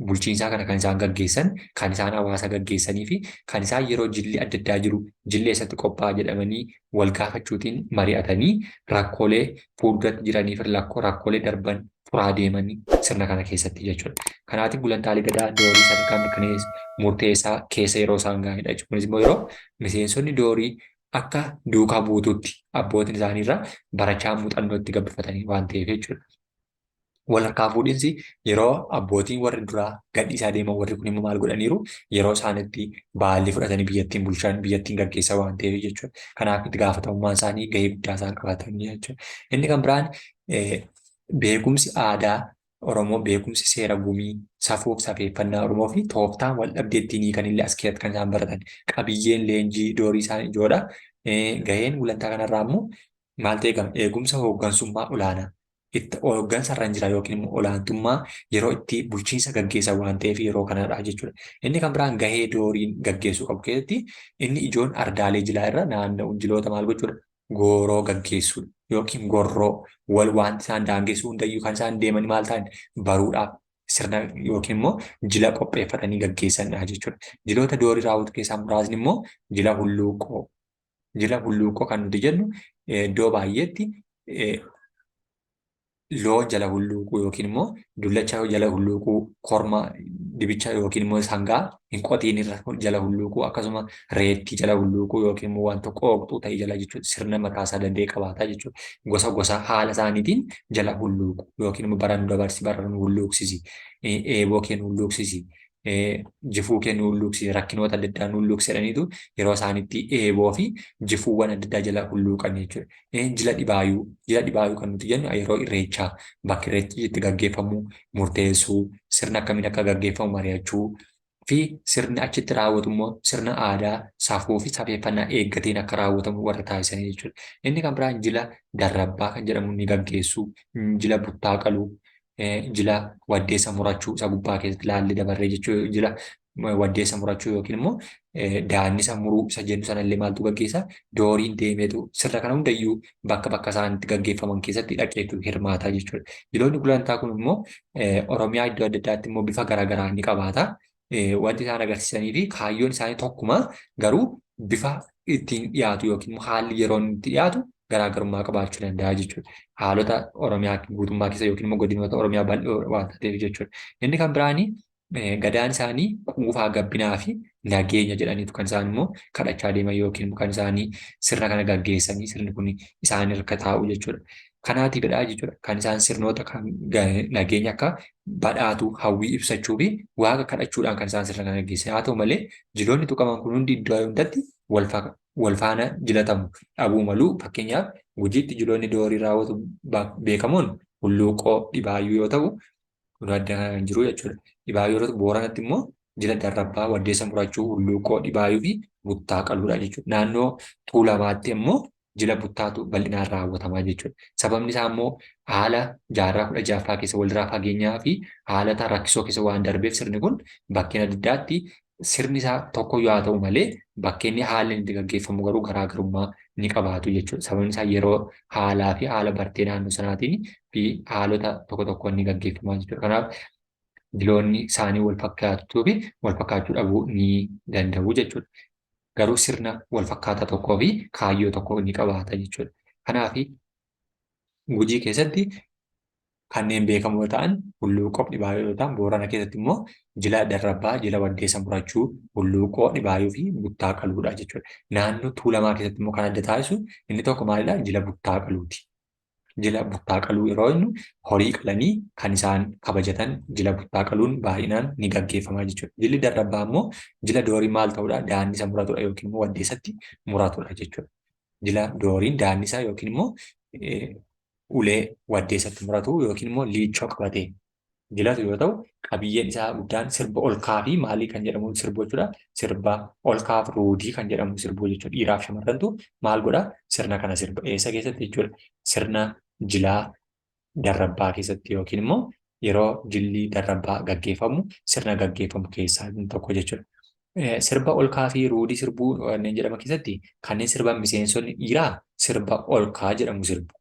bulchiinsaa kana kan isaan gaggeessan, kan isaan hawaasa gaggeessanii fi kan isaan yeroo jilli adda addaa jiru jilli eessatti qophaa'a jedhamanii wal gaafachuutiin mari'atanii rakkoolee fuulduratti jiranii fi rakkoolee darban furaa deemanii sirna kana keessatti jechuudha. Kanaatiif gulantaalee gadaa doorii sadarkaa mirkaneessa murteessaa keessa yeroo isaan gahanidha jechuudha. Kunis immoo yeroo miseensonni doorii akka duukaa buutuutti abbootiin isaaniirraa barachaa muuxannoo itti gabbifatanii waan ta'eef jechuudha. Wal harkaa fuudhinsi yeroo abbootiin warri duraa gadhiisaa deeman warri kun immoo maal godhaniiru yeroo isaan itti baallii fudhatanii biyyattiin bulchan biyyattiin gaggeessan waan ta'eef jechuudha. Kanaaf itti gaafatamummaan isaanii gahee guddaa isaan qabatanii jechuudha. Inni kan biraan beekumsi aadaa Oromoo, beekumsi seera gumii, safuuf safeeffannaa Oromoo fi tooftaan wal dhabdee ittiin hiikan illee as keessatti kan isaan baratan. Qabiyyeen leenjii doorii isaan ijoodha. Gaheen gulantaa kanarraa immoo maal ta'e eegama? Eegumsa hooggansummaa olaanaa. Itti hooggansa irra jira yookiin immoo olaantummaa yeroo itti bulchiinsa gaggeessan waan ta'eef yeroo kanadha jechuudha. Inni kan biraan gahee dooriin gaggeessuu qabu keessatti inni ijoon ardaalee jilaa irra naanna'uun jiloota maal gochuudha? Gooroo gaggeessuudha yookiin gorroo wal wanti isaan daangessuu hundayyuu kan isaan deemanii maal ta'an baruudhaaf sirna yookiin immoo jila qopheeffatanii gaggeessanidha jechuudha. Jiloota doorii raawwatu keessaa muraasni immoo jila hulluuqoo. Jila hulluuqoo kan nuti jennu iddoo baay'eetti loon jala hulluuquu yookiin immoo dullacha jala hulluuquu, korma dibicha yookiin immoo sangaa hin qotiin irra jala hulluuquu, akkasuma reettii jala hulluuquu yookiin immoo wanta qooqxuu ta'e jala jechuudha. Sirna mataa isaa danda'e qabaata jechuudha. Gosa gosa haala isaaniitiin jala hulluuqu yookiin immoo bara nu dabarsi, bara nu hulluuqsisi, eeboo kee nu hulluuqsisi, jifuu kee nu hulluuqsisi, rakkinoota adda addaa nu hulluuqsi jedhaniitu yeroo isaanitti eeboo fi jifuuwwan adda addaa jala hulluuqan jechuudha. Jila dhibaayuu, jila dhibaayuu kan nuti jennu yeroo irreechaa bakki irreechi itti gaggeeffamu murteessuu, sirna akkamiin akka gaggeeffamu mari'achuu fi sirni achitti raawwatu immoo sirna aadaa, safuu fi safeeffannaa eeggateen akka raawwatamu warra taasisanii jechuudha. Inni kan biraan jila darrabbaa kan jedhamu ni gaggeessu, jila buttaa qaluu, jila waddeessa murachuu isa gubbaa keessatti ilaallee dabarree jechuu, jila waddeessa murachuu yookiin immoo daannisa muruu isa jennu sanallee maaltu gaggeessa? Dooriin deemeetu sirna kana hundayyuu bakka bakka isaan itti gaggeeffaman keessatti dhaqeetu hirmaataa jechuudha. Jiloonni gulantaa kun immoo Oromiyaa iddoo adda addaatti immoo bifa garaagaraa ni qabaata. Wanti isaan agarsiisanii fi kaayyoon isaanii tokkuma, garuu bifa ittiin dhiyaatu yookiin immoo haalli yeroon itti dhiyaatu garaagarummaa qabaachuu danda'a jechuudha. Haalota Oromiyaa guutummaa keessa yookiin immoo godinoota Oromiyaa bal'oo waan ta'eef jechuudha. Inni kan biraanii gadaan isaanii quufaa gabbinaa fi nageenya jedhaniitu kan isaan immoo kadhachaa deeman yookiin kan isaanii sirna kana gaggeessanii sirni kun isaan harka taa'u jechuudha. Kanaatiifidha jechuudha kan isaan sirnoota kan nageenya akka badhaatu hawwii ibsachuu fi waaqa kadhachuudhaan kan isaan sirna kana gaggeessan. Haa ta'u malee jiloonni tuqaman kun hundi iddoo hundatti wal faana jilatamu dhabuu malu. Fakkeenyaaf Gujiitti jiloonni doorii raawwatu beekamoon hulluuqoo dhibaayyuu yoo ta'u, kun adda kan jiru jechuudha. Dhibaayyuu yeroo ta'u, Booranatti immoo jila darrabbaa, waddeessa murachuu, hulluuqoo, dhibaayyuu fi buttaa qaluudha jechuudha. Naannoo Tuulamaatti immoo jila buttaatu bal'inaan raawwatamaa jechuudha. Sababni isaa immoo haala jaarraa 16ffaa keessa walirraa fageenyaa fi haalota rakkisoo keessa waan darbeef sirni kun bakkeen adda addaatti sirni isaa tokko yoo haa ta'u malee bakkeen haalli itti gaggeeffamu garuu garaagarummaa ni qabaatu jechuudha. Sababni isaa yeroo haalaa fi haala bartee naannoo sanaatiin fi haalota tokko tokkoon ni gaggeeffama jechuudha. Kanaaf jiloonni isaanii wal fakkaachuu fi wal fakkaachuu dhabuu ni danda'u jechuudha. Garuu sirna wal fakkaataa tokkoo fi kaayyoo tokko ni qabaata jechuudha. Kanaaf Gujii keessatti kanneen beekamoo ta'an hulluuqoo fi dhibaayuu yoo ta'an, Boorana keessatti immoo jila darrabbaa, jila waddeessa murachuu, hulluuqoo, dhibaayuu fi buttaa qaluudha jechuudha. Naannoo Tuulamaa keessatti immoo kan adda taasisu inni tokko maalidha? Jila buttaa qaluuti. Jila buttaa qaluu yeroo jennu horii qalanii kan isaan kabajatan jila buttaa qaluun baay'inaan ni gaggeeffama jechuudha. Jilli darrabbaa immoo jila doorii maal ta'uudha? Daannisa muratudha yookiin immoo waddeessatti muratudha jechuudha. Jila dooriin daannisa yookiin immoo ulee waddeessatti muratu yookiin immoo liichoo qabatee jilatu yoo ta'u, qabiyyeen isaa guddaan sirba ol ka'aa fi maalii kan jedhamu sirbu jechuudha. Sirba ol ka'aa fi ruudii kan jedhamu sirbu jechuudha. Dhiiraaf shamarrantu maal godha? Sirna kana sirba. Eessa keessatti jechuudha? Sirna jilaa darrabbaa keessatti yookiin immoo Yeroo jilli darrabbaa gaggeeffamu sirna gaggeeffamu keessaa tokko jechuudha. Sirba olkaa fi ruudii sirbuu kanneen jedhaman keessatti kanneen sirban miseensonni dhiiraa sirba olkaa jedhamu sirbu.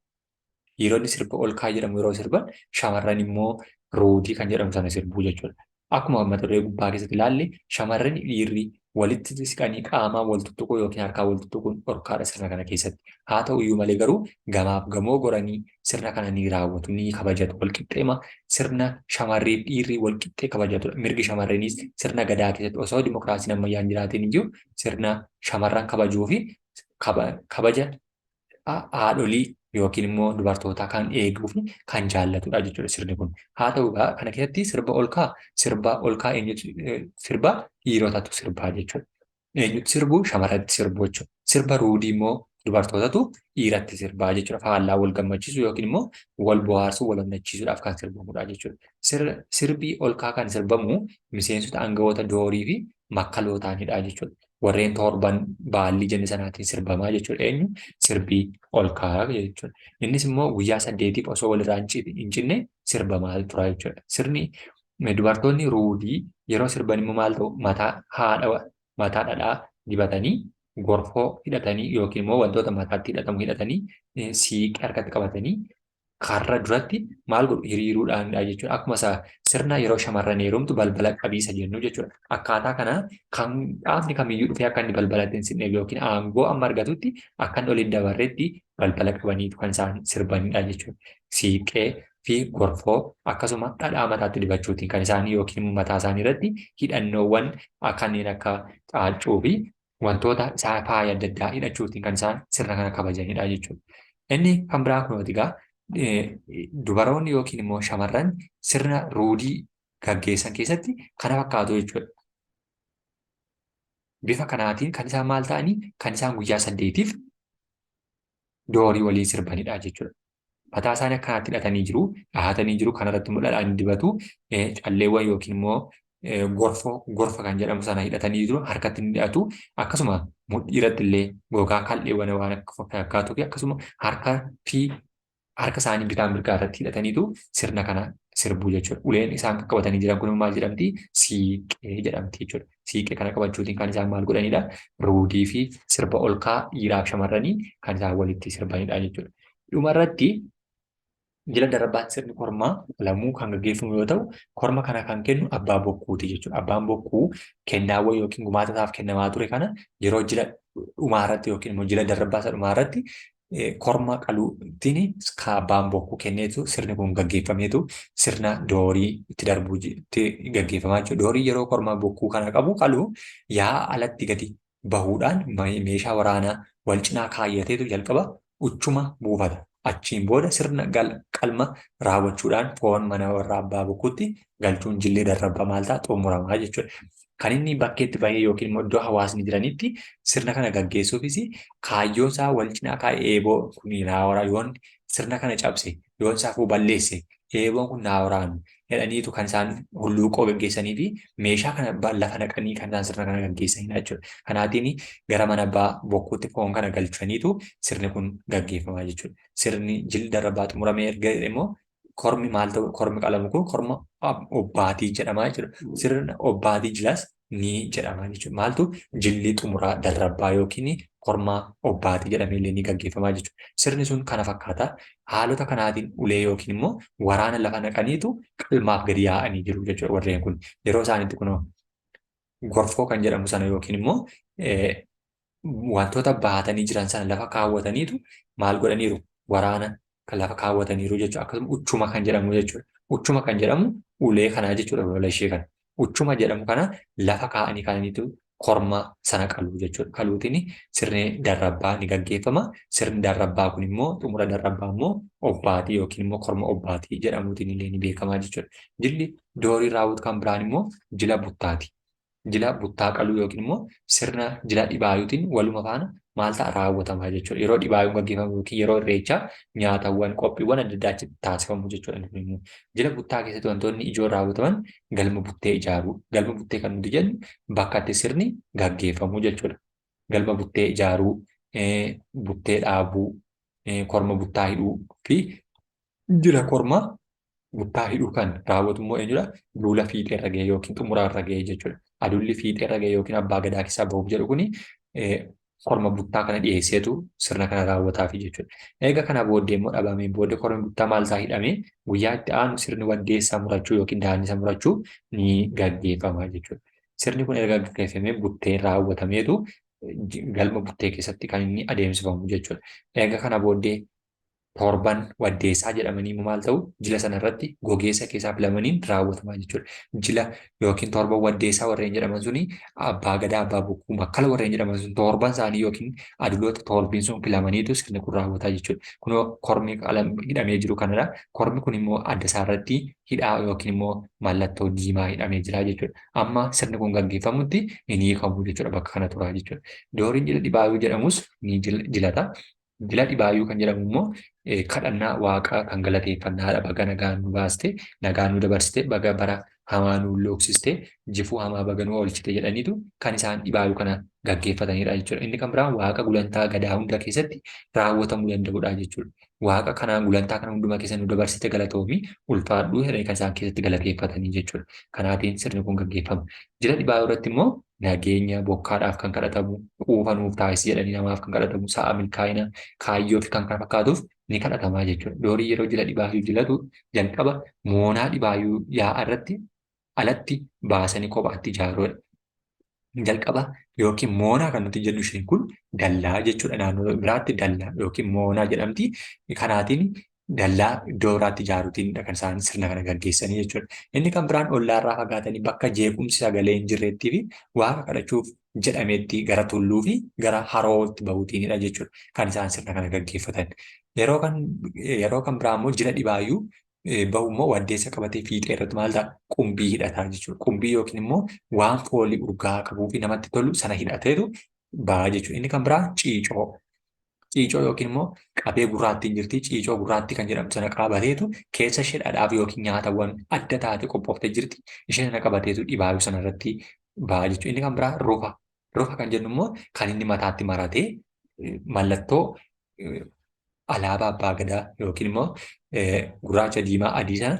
Dhiironni sirba olkaa jedhamu yeroo sirban shamarran immoo ruudii kan jedhamu sana sirbuu jechuudha. Akkuma mata duree gubbaa keessatti ilaalle shamarran dhiirri walitti siqanii qaamaan wal tuttuquu yookiin harkaan wal tuttuquun dhorkaadha sirna kana keessatti. Haa ta'u iyyuu malee garuu gamaaf gamoo goranii sirna kana ni raawwatu, ni kabajatu. Walqixxeema sirna shamarriif dhiirri walqixxee kabajatudha. Mirgi shamarraniis sirna gadaa keessatti osoo dimokiraasiin ammayyaa hin jiraatin iyyuu sirna shamarran kabajuu fi kabaja haadholii yookiin immoo dubartootaa kan eeguu fi kan jaallatudha jechuudha sirni kun. Haa ta'u egaa kana keessatti sirba olkaa sirba olkaa eenyutu sirba dhiirotatu sirbaa jechuudha. Eenyutu sirbu shamarratti sirbu jechuudha. Sirba ruudii immoo dubartootatu dhiiratti sirbaa jechuudha. Faallaa wal gammachiisuu yookiin immoo wal bohaarsuu wal onnachiisuudhaaf kan sirbamudha jechuudha. Sirbi olkaa kan sirbamu miseensota aangawoota doorii fi makkalootaanidha jechuudha. Warreen torban baallii jenne sanaatiin sirbamaa jechuudha. Eenyu sirbii olkaa jechuudha. Innis immoo guyyaa 8f osoo walirraa hin cinne sirbamaa tura jechuudha. Sirni dubartoonni ruudii yeroo sirban immoo maal ta'u mataa haadha mataa dhadhaa dibatanii gorfoo hidhatanii yookiin immoo wantoota mataatti hidhatamu hidhatanii siiqee harkatti qabatanii karra duratti maal godhu hiriiruudhaanidha jechuudha. Akkuma isa sirna yeroo shamarran heerumtu balbala qabiisa jennu jechuudha. Akkaataa kana kan dhaabni kamiyyuu dhufee akka inni balbalatti hin siqneef yookiin aangoo amma argatutti akka inni ol hin dabarretti balbala qabaniitu kan isaan sirbanidha jechuudha. Siiqqee fi gorfoo akkasuma dhadhaa mataatti dibachuutiin kan isaan yookiin mataa isaanii irratti hidhannoowwan kanneen akka caaccuu fi wantoota isaa faaya adda addaa hidhachuutiin kan isaan sirna kana kabajanidha jechuudha. Inni kan biraa kunooti egaa dubaroonni yookiin immoo shamarran sirna ruudii gaggeessan keessatti kana fakkaatu jechuudha. Bifa kanaatiin kan isaan maal ta'anii kan isaan guyyaa 8f doorii waliin sirbanidha jechuudha. Mataa isaanii akkanaatti hidhatanii jiru, dhahatanii jiru, kanarratti immoo dhadhaan dibatu, calleewwan yookiin immoo gorfoo gorfa kan jedhamu sana hidhatanii jiru, harkatti ni hidhatu. Akkasuma mudhii irratti illee gogaa kal'eewwan waan akka fakkaatuu fi akkasuma harka fi harka isaanii bitaa mirgaa irratti hidhataniitu sirna kana sirbuu jechuudha. Uleen isaan qaqqabatanii jiran kun maal jedhamti? Siiqqee jedhamti jechuudha. Siiqqee kana qabachuutiin kan isaan maal godhanidha? Ruudii fi sirba olkaa dhiiraaf shamarranii kan isaan walitti sirbanidha jechuudha. Dhumarratti jila darbaatti sirni kormaa lamuu kan gaggeeffamu yoo ta'u, korma kana kan kennu abbaa bokkuuti jechuudha. Abbaan bokkuu kennaawwan yookiin gumaata isaaf kennamaa ture kana yeroo jila dhumaarratti yookiin immoo jila darbaa isa dhumaarratti korma qaluutiin abbaan bokkuu kenneetu sirni kun gaggeeffameetu sirna doorii itti darbuu itti gaggeeffamaa jechuudha. Doorii yeroo korma bokkuu kana qabu qalu yaa'a alatti gadi bahuudhaan meeshaa waraanaa wal cinaa kaayyateetu jalqaba uchuma buufata. Achiin booda sirna qalma raawwachuudhaan foon mana warra abbaa bokkuutti galchuun jillee darrabba maal ta'a xumuramaa jechuudha. Kan inni bakkeetti bahee yookiin immoo iddoo hawaasni jiranitti sirna kana gaggeessuufis kaayyoo isaa wal cinaa kaa'ee eeboo kun naa yoon sirna kana cabse yoon safuu balleesse eeboon kun naa waraanu jedhaniitu kan isaan hulluuqoo gaggeessanii fi meeshaa kana lafa naqanii kan isaan sirna kana gaggeessanidha jechuudha. Kanaatiin gara mana abbaa bokkuutti foon kana galchaniitu sirni kun gaggeeffamaa jechuudha. Sirni jilli darabaa xumuramee erga immoo kormi maal ta'u kormi qalamu kun korma obbaatii jedhama jechuudha. Sirna obbaatii jilaas ni jedhama jechuudha. Maaltu jilli xumuraa darrabbaa yookiin korma obbaatii jedhamee illee ni gaggeeffamaa jechuudha. Sirni sun kana fakkaata. Haalota kanaatiin ulee yookiin immoo waraana lafa naqaniitu qalmaaf gadi yaa'anii jiru jechuudha warreen kun. Yeroo isaanitti kunoo gorfoo kan jedhamu sana yookiin immoo wantoota baatanii jiran sana lafa kaawwataniitu maal godhaniiru waraana kan lafa kaawwataniiru jechuudha. Akkasuma uchuma kan jedhamu jechuudha. Uchuma kan jedhamu ulee kanaa jechuudha lola ishee kana. Uchuma jedhamu kana lafa kaa'anii kaa'aniitu korma sana qalu jechuudha. Qaluutiin sirni darrabbaa ni gaggeeffama. Sirni darrabbaa kun immoo xumura darrabbaa immoo obbaatii yookiin immoo korma obbaatii jedhamuutiin illee ni beekama jechuudha. Jilli doorii raawwatu kan biraan immoo jila buttaati. Jila buttaa qaluu yookiin immoo sirna jila dhibaayuutiin waluma faana maal ta'a raawwatama jechuudha. Yeroo dhibaayuun gaggeeffamu yookiin yeroo irreechaa nyaatawwan qophiiwwan adda addaa achitti taasifamu jechuudha. Jila buttaa keessatti wantoonni ijoon raawwataman galma buttee ijaaruu. Galma buttee kan nuti jennu bakka itti sirni gaggeeffamu jechuudha. Galma buttee ijaaruu, buttee dhaabuu, korma buttaa hidhuu fi jila kormaa Buttaa hidhuu kan raawwatu immoo eenyudha? Duula fiixeerra ga'e yookiin xumuraarra ga'e jechuudha. Adulli fiixeerra ga'e yookiin abbaa gadaa keessaa bahuuf jedhu kuni korma buttaa kana dhiyeesseetu sirna kana raawwataafi jechuudha. Eega kana booddee immoo dhabameen booddee kormi buttaa maal isaa hidhamee guyyaa itti aanu sirni waddeessaa murachuu yookiin daannisa murachuu ni gaggeeffama jechuudha. Sirni kun erga gaggeeffamee butteen raawwatameetu galma buttee keessatti kan inni adeemsifamu jechuudha. Eega kana booddee torban waddeessaa jedhamanii immoo maal ta'u jila sana irratti gogeessa keessaa filamaniin raawwatamaa jechuudha. Jila yookiin torban waddeessaa warreen jedhaman suni abbaa gadaa, abbaa bokkuu, makkala warreen jedhaman sun torban isaanii yookiin aduloota torbiin sun filamaniitu sirni kun raawwataa jechuudha. Kunoo kormi hidhamee jiru kanadha. Kormi kun immoo adda isaa irratti hidhaa yookiin immoo mallattoo diimaa hidhamee jira jechuudha. Amma sirni kun gaggeeffamutti hin hiikamu jechuudha bakka kana turaa jechuudha. Dooriin jila dhibaayuu jedhamus ni jilata. Jila dhibaayuu kan jedhamu immoo kadhannaa waaqaa kan galateeffannaadha. Baga nagaan nu baaste, nagaan nu dabarsite, baga bara hamaa nu looksiste, jifuu hamaa baga nu oolchite jedhaniitu kan isaan dhibaayuu kana gaggeeffatanidha jechuudha. Inni kan biraan waaqa gulantaa gadaa hunda keessatti raawwatamuu danda'udha jechuudha. Waaqa kanaan gulantaa kana hundumaa keessa nu dabarsite galatoomi ulfaadhuu jedhanii kan isaan keessatti galateeffatanii jechuudha. Kanaatiin sirni kun gaggeeffama. Jila dhibaayuu irratti immoo nageenya bokkaadhaaf kan kadhatamu, quufa nuuf taasisi jedhanii namaaf kan kadhatamu, sa'a milkaa'ina, kaayyoo fi kan kana fakkaatuuf ni kadhatamaa jechuudha. Doorii yeroo jila dhibaayyuu jilatu jalqaba moonaa dhibaayyuu yaa'a irratti alatti baasanii kophaatti ijaaruudha. Jalqaba yookiin moonaa kan nuti jennu isheen kun dallaa jechuudha. Naannoo biraatti dallaa yookiin moonaa jedhamti. Kanaatiin dallaa iddoo biraatti ijaaruutiinidha kan isaan sirna kana gaggeessanii jechuudha. Inni kan biraan ollaarraa fagaatanii bakka jeequmsi sagalee hin jirrettii fi waaqa kadhachuuf jedhametti gara tulluu fi gara harootti bahuutiinidha jechuudha kan isaan sirna kana gaggeeffatan. Yeroo kan yeroo kan biraa immoo jila dhibaayyuu bahu immoo waddeessa qabatee fiixee irratti maal ta'a qumbii hidhataa jechuudha. Qumbii yookiin immoo waan foolii urgaa qabuu fi namatti tolu sana hidhateetu baha jechuudha. Inni kan biraa ciicoo. Ciicoo yookiin immoo qabee gurraattiin jirti. Ciicoo gurraattii kan jedhamtu sana qabateetu keessa ishee dhadhaaf yookiin nyaatawwan adda taate qophooftee jirti. Ishee sana qabateetu dhibaayu sana irratti baha jechuudha. Inni kan biraa rufa. Rufa kan jennu immoo kan inni mataatti maratee mallattoo alaabaa abbaa gadaa yookiin immoo gurraacha diimaa adii sana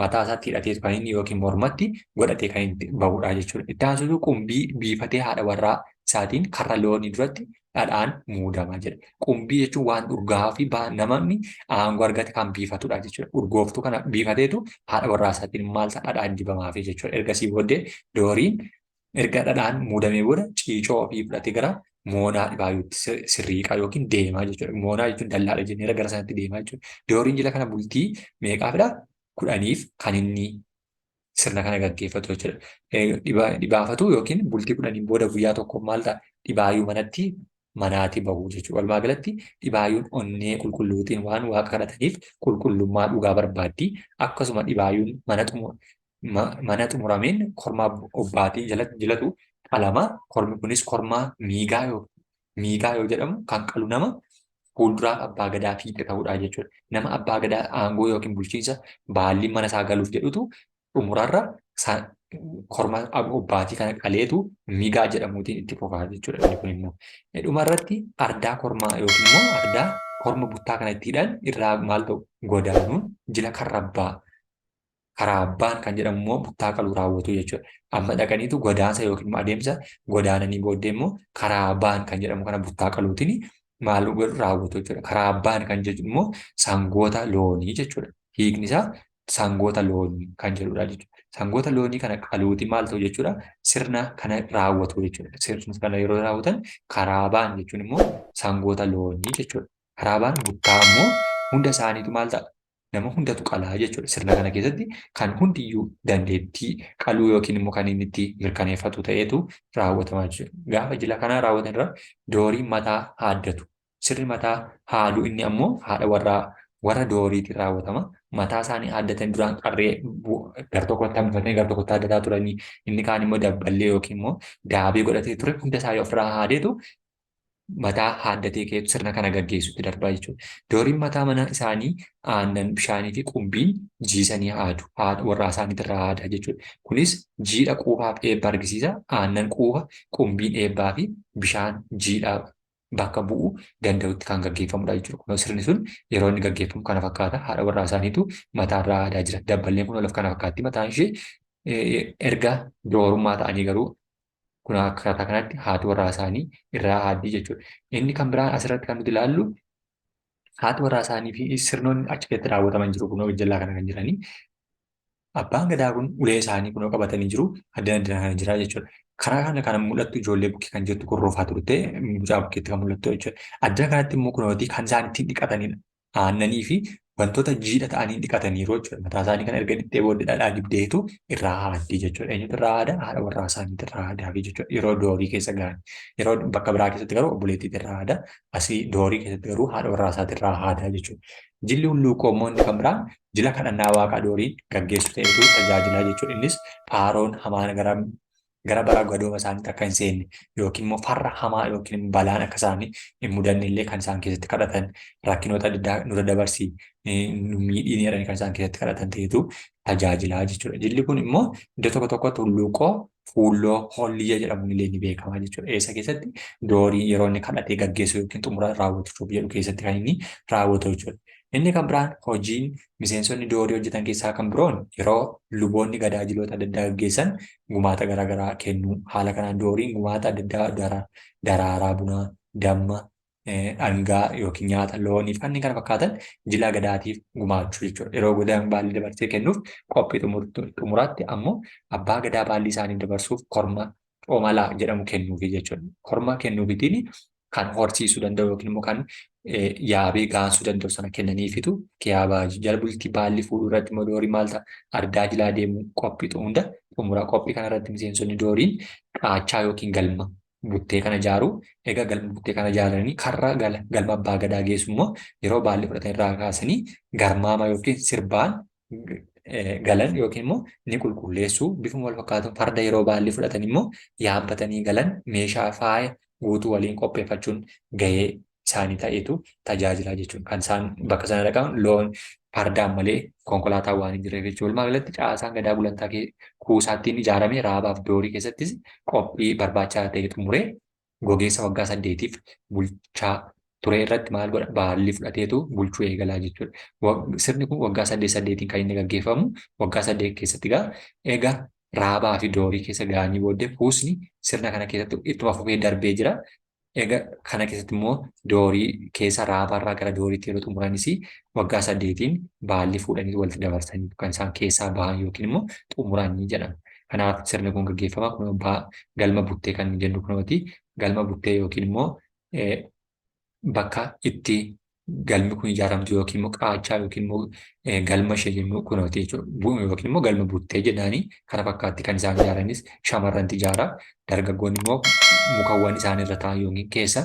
mataa isaatti hidhateetu kan inni yookiin mormatti godhatee kan inni bahudha jechuudha. Itti aansuun qumbii biifatee haadha warraa isaatiin karra loonii duratti dhadhaan muudama jedha. Qumbii jechuun waan urgaa'aa fi namni aangoo argate kan biifatudha jechuudha. Urgooftuu kana biifateetu haadha warraa isaatiin maal ta'a dhadhaan dibamaafi jechuudha. Ergasii booddee dooriin erga dhadhaan muudamee booda ciicoo ofii fudhatee gara moonaa dhibaayyuutti sirriiqaa yookiin deemaa jechuudha. Moonaa jechuun dallaadha jenneera gara sanatti deemaa jechuudha. Dooriin jila kana bultii meeqaafidha? 10f kan inni sirna kana gaggeeffatu jechuudha. Dhibaafatu yookiin bultii 10n booda guyyaa tokko maal ta'a? Dhibaayyuu manatti manaatii bahu jechuudha. Walumaa galatti dhibaayyuun onnee qulqulluutiin waan waaqa kadhataniif qulqullummaa dhugaa barbaaddi. Akkasuma dhibaayyuun mana mana xumurameen kormaa obbaatii jalatti jilatu qalama. Kormi kunis kormaa miigaa yoo jedhamu kan qalu nama fuulduraaf abbaa gadaa fiixe ta'uudha jechuudha. Nama abbaa gadaa aangoo yookiin bulchiinsa baallii mana isaa galuuf jedhutu xumurarra korma obbaatii kana qaleetu miigaa jedhamuutiin itti fufaa jechuudha. Inni kun immoo dhumarratti ardaa kormaa yookiin immoo ardaa korma buttaa kana itti hidhan irraa maal ta'u godaanuun jila karrabbaa karaa abbaan kan jedhamu immoo buttaa qaluu raawwatu jechuudha. Amma dhaqaniitu godaansa yookiin immoo adeemsa godaananii booddee immoo karaa abbaan kan jedhamu kana buttaa qaluutiin maal godhu raawwatu jechuudha. Karaa abbaan kan jedhu immoo sangoota loonii jechuudha. Hiikni isaa sangoota loonii kan jedhudha jechuudha. Sangoota loonii kana qaluutiin maal ta'u jechuudha? Sirna kana raawwatu jechuudha. Sirna kana yeroo raawwatan karaa abbaan jechuun immoo sangoota loonii jechuudha. Karaa abbaan buttaa immoo hunda isaaniitu maal ta'a? Nama hundatu qalaa jechuudha. Sirna kana keessatti kan hundiyyuu dandeettii qaluu yookiin immoo kan inni itti mirkaneeffatu ta'eetu raawwatamaa jechuudha. Gaafa jila kanaa raawwatan irra dooriin mataa haaddatu. Sirni mataa haaduu inni ammoo haadha warraa warra dooriitiin raawwatama. Mataa isaanii haaddatanii duraan qarree gar tokkotti hambifatanii gar tokkotti haaddataa turanii inni kaan immoo dabballee yookiin immoo daabee godhatee ture hunda isaa ofirraa haadeetu mataa haaddatee ka'eetu sirna kana gaggeessutti darbaa jechuudha. Dooriin mataa mana isaanii aannan bishaanii fi qumbiin jiisanii haadu. Haadha warraa isaaniitirraa haadaa jechuudha. Kunis jiidha quufaaf eebba argisiisa. Aannan quufa, qumbiin eebbaa fi bishaan jiidha bakka bu'uu danda'utti kan gaggeeffamudha jechuudha. Kunoo sirni sun yeroo inni gaggeeffamu kana fakkaata. Haadha warraa isaaniitu mataarraa aadaa jira. Dabballeen kun olaf kana fakkaatti mataan ishee erga doorummaa ta'anii garuu kun akkaataa kanatti haati warraa isaanii irraa aaddii jechuudha. Inni kan biraan asirratti kan nuti ilaallu haati warraa isaanii fi sirnoonni achi keessatti raawwataman jiru kunoo jallaa kana kan jiranii. Abbaan gadaa kun ulee isaanii kunoo qabatanii jiru. Addana addana kana jira jechuudha. Karaa kana kan mul'attu ijoollee bukkee kan jirtu kurroofaa turte mucaa bukkeetti kan mul'attu jechuudha. Addana kanatti immoo kunooti kan isaan ittiin dhiqatanidha. Aannanii fi wantoota jiidha ta'anii dhiqataniiru jechuudha. Mataa isaanii kana erga dhiqxee booddee dhadhaa dibdeetu irraa haaddi jechuudha. Eenyutu irraa haada? Haadha warraa isaaniitu irraa haadaafi jechuudha. Yeroo doorii keessa gahan. Yeroo bakka biraa keessatti garuu obboleettiitu irraa haada. Asii doorii keessatti garuu haadha warraa isaati irraa haadaa jechuudha. Jilli hulluuqoo immoo inni kan biraan jila kadhannaa waaqaa dooriin gaggeessu ta'etu tajaajilaa jechuudha. Innis faaroon hamaan gara gara bara gadooma isaaniitti akka hin seenne yookiin immoo farra hamaa yookiin balaan akka isaanii hin mudanne illee kan isaan keessatti kadhatan rakkinoota adda addaa nurra dabarsi nu miidhiin jedhanii kan isaan keessatti kadhatan ta'etu tajaajilaa jechuudha. Jilli kun immoo iddoo tokko tokkotti hulluuqoo fuulloo holliyya jedhamuun illee ni beekama jechuudha. Eessa keessatti doorii yeroo inni kadhatee gaggeessu yookiin xumura raawwachuuf jedhu keessatti kan inni raawwatu jechuudha. Inni kan biraan hojiin miseensonni doorii hojjetan keessaa kan biroon yeroo luboonni gadaa jiloota adda addaa gaggeessan gumaata garaagaraa kennu. Haala kanaan dooriin gumaata adda addaa daraaraa bunaa, damma, dhangaa yookiin nyaata loonii fi kanneen kana fakkaatan jila gadaatiif gumaachuu jechuudha. Yeroo gadaan baallii dabarsee kennuuf qophii xumuraatti ammoo abbaa gadaa baallii isaanii dabarsuuf korma coomalaa jedhamu kennuufi jechuudha. Korma kennuufitiin kan horsiisuu danda'u yookiin immoo kan yaabee gaansuu danda'u sana kennaniifitu kiyaabaa jala bultii baalli fuudhuu irratti immoo doorii maal ta'a ardaa jilaa deemuu qophii hunda xumura qophii kana irratti miseensonni dooriin qaachaa yookiin galma buttee kana ijaaru. Egaa galma buttee kana ijaaranii karra galma abbaa gadaa geessu immoo yeroo baalli fudhatan irraa kaasanii garmaama yookiin sirbaan galan yookiin immoo ni qulqulleessu. Bifuma wal fakkaatuun farda yeroo baalli fudhatan immoo yaabbatanii galan meeshaa faaya guutuu waliin qopheeffachuun gahee isaanii ta'etu tajaajilaa jechuudha. Kan isaan bakka sana dhaqan loon fardaan malee konkolaataan waan hin jirreef jechuudha. Walumaa galatti caasaan gadaa gulantaa kuusaattiin ijaarame raabaaf doorii keessattis qophii barbaachisaa ta'e xumuree gogeessa waggaa 8f bulchaa ture irratti maal godha baalli fudhateetu bulchuu eegalaa jechuudha. Sirni kun waggaa 8 8n kan inni gaggeeffamu waggaa 8 keessatti egaa egaa raabaa fi doorii keessa ga'anii booddee kuusni sirna kana keessatti ittuma fufee darbee jira. Egaa kana keessatti immoo doorii keessa raabaarraa gara dooriitti yeroo xumuranis waggaa 8n baalli fuudhanii walitti dabarsanii kan isaan keessaa bahan yookiin immoo xumuranii jedhama. Kanaaf sirni kun gaggeeffama. Kun galma buttee kan jennu kunooti. Galma buttee yookiin immoo bakka itti galmi kun ijaaramtu yookiin immoo qaachaa yookiin immoo galma ishee jennu kunooti jechuudha. Yookiin immoo galma buttee jennaani kana fakkaatti kan isaan ijaaranis shamarranti ijaara. Dargaggoonni immoo mukawwan isaan irra taa'an yookiin keessa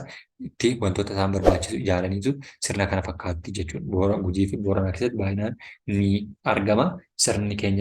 itti wantoota isaan barbaachisu ijaaraniitu sirna kana fakkaatti jechuudha. Boora Gujii fi Booranaa keessatti baay'inaan ni argama. Sirni keenya.